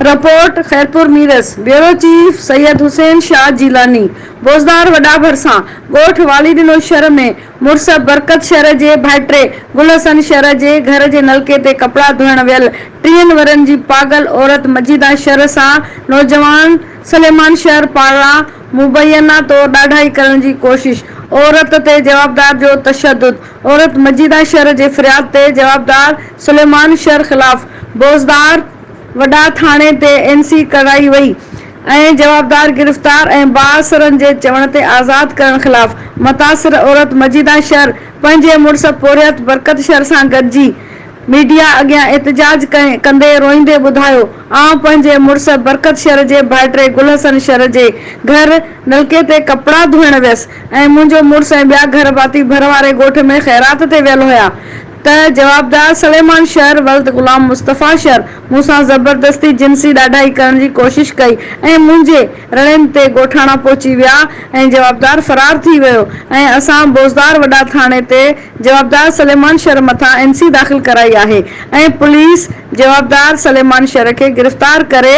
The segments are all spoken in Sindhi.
Report, Khairpur Mirs, bureau chief Syed Hussain Shah Jilani, Bozdar وڏا ڀرسان ڳوٺ واليڏنو شھر ۾ مڙس برڪت شھر جي ڀائٽي گل حسن شھر جي گهر جي نلڪي تي ڪپڙا ڌوئڻ ويل ٽيهن ورهين جي پاڳل عورت مجيده شھر سان نوجوان سليمان شھر پاران مبينا طور ڏاڍائي ڪرڻ جي ڪوشش، عورت تي جوابدار جو تشدد، عورت مجيده شھر جي فرياد تي جوابدار سليمان شھر خلاف بوزدار وڏا ٿاڻي تي اين سي ڪرائي وئي ۽ جوابدار گرفتار ۽ بااثرن جي چوڻ تي آزاد ڪرڻ خلاف متاثر عورت مجيده شھر پنهنجي مڙس پورهيت برڪت شھر سان گڏجي ميڊيا اڳيان احتجاج ڪندي روئيندي ٻڌايو آئون پنهنجي مڙس برڪت شر جي ڀائٽي گل حسن شر جي گهر نلڪي تي ڪپڙا ڌوئڻ ويس ۽ منهنجو مڙس ۽ ٻيا گهر ڀاتي ڀر واري ڳوٺ ۾ خيرات تي ويل هيا ته جوابدار سليمان شر ولد غلام مصطفيٰ شر مون سان زبردستي جنسي ڏاڍائي ڪرڻ جي ڪوشش ڪئي ۽ منهنجي رڙين تي ڳوٺاڻا پهچي ويا ۽ جوابدار فرار ٿي ويو ۽ اسان بوزدار وڏا ٿاڻي تي جوابدار سليمان شر مٿان اين سي داخل ڪرائي آهي ۽ پوليس جوابدار سليمان شر کي گرفتار ڪري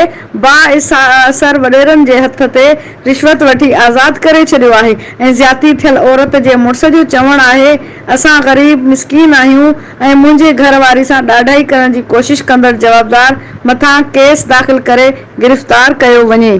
بااثر وڏيرن جي هٿ تي رشوت وٺي آزاد ڪري ڇڏيو آهي ۽ زيادتي ٿيل عورت جي مڙس جو چوڻ آهي اسان غريب مسڪين آهيون ۽ منهنجي گهر واري سان ڏاڍائي ڪرڻ جي ڪوشش ڪندڙ جوابدار مٿان ڪيس داخل ڪري گرفتار ڪيو وڃي.